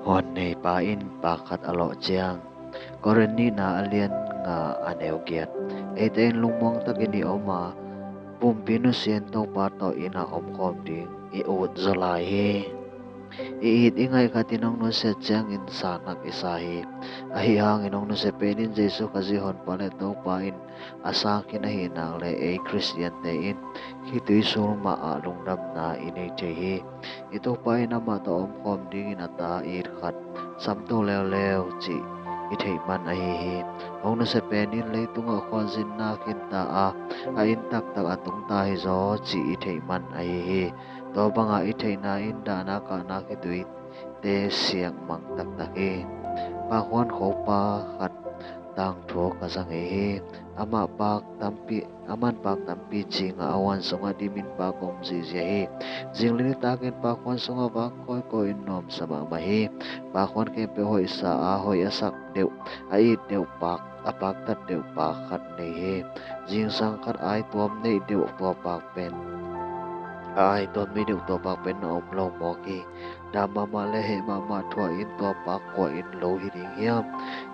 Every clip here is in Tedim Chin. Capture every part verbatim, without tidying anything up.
Huan neipa in paak khat a lawh ciang, Korin nihna a lian nga a neu giat. Eite in lungmuang takin i om a, pumpi nusia in Topa tawh inn ah omkhawm ding i ut zaw lai hi. I it i ngaih khat in hong nusia ciangin sa nak i sa hi. Ahi hangin hong nusia pen in Jesu Khazih Honpa le Topa in a sang khin ahih nak leh ei Khristiante in khitui sul mah ah lungdamna i nei thei hi. I Topa in amah tawh omkhawm dingin a ta it khat samto leuleu cih i theih man ahi hi. Hong nusia pen in leitungah khualzinna khinta a, a inn taktak a tungta hizaw cih i theih man ahi hi. Tua banga i theihna in dahna kahna khituite siak mang taktak hi. Paakhuan khopa khat tangthu ka za ngei hi. Amah paak tampi, aman paak tampi cinga a huan sungah dimin paak om zihziah hi. Zing le nitakin paakhuan sungah vak kawikawi in nuamsa mahmah hi. Paakhuan khempeuh hoihsa a, hoih a sak deuh, a it deuh paak, a paaktat deuh paak khat nei hi. Zingsang khat ai tuam neih deuh tua paak pen, a ai tuam neih deuh tua paak pen na om lo mawk hi. Dam mahmah le heh mahmah thuah in tua paak kua in lo hi ding hiam,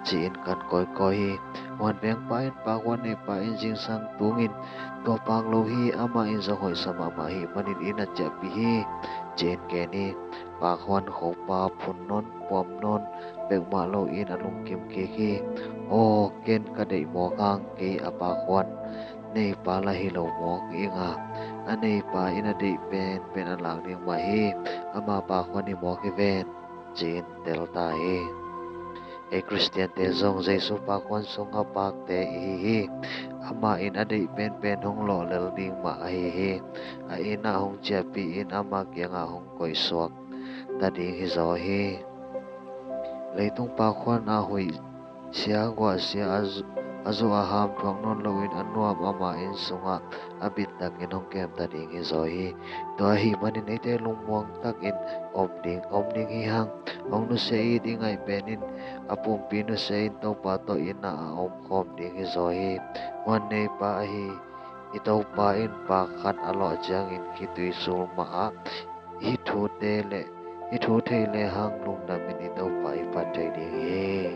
ci-in kan kawikawi hi. Huan vengpa in paakhuan neipa in zingsang tungin tua paak lo hi, amah in zong hoihsa mahmah ahih manin inn a ciahpih hi, ci-in gen hi. Paakhuan khopa phun nawn, puam nawn peuhmah loin a lungkim kik hi. Aw, ken ka deih mawk hang, kei a paakhuan neipa lah hi lo mawk ing a, a neipa in a deih penpen a lak ding mah hi. Ama paakhuan hi mawk hi ven, ci-in tel ta hi. Ei Khristiante zong Jesu paakhuan sunga paakte i hi hi. Amah in a deih penpen hong lawhlel ding mah ahi hi. A inn ah hong ciahpih in ama kiangah hong koihsuak ta ding hizaw hi. Leitung paakhuan a huih sia, guah sia, a zu-, a zuh a ham thuak nawn loin a nuam ama inn sungah a bit takin hong kem ta ding hizaw hi. Tua ahih manin eite lungmuang takin om ding, om ding hi hang. Hong nusia i it i ngaih pen in a pumpi nusia in Topa tawh inn ah a omkhawm ding hizaw hi. Huan neipa ahi i Topa in paak khat a lawh ciangin khitui sul mah ah i thute le, i thu thei lehang lungdamin i Topa i phat thei ding hi.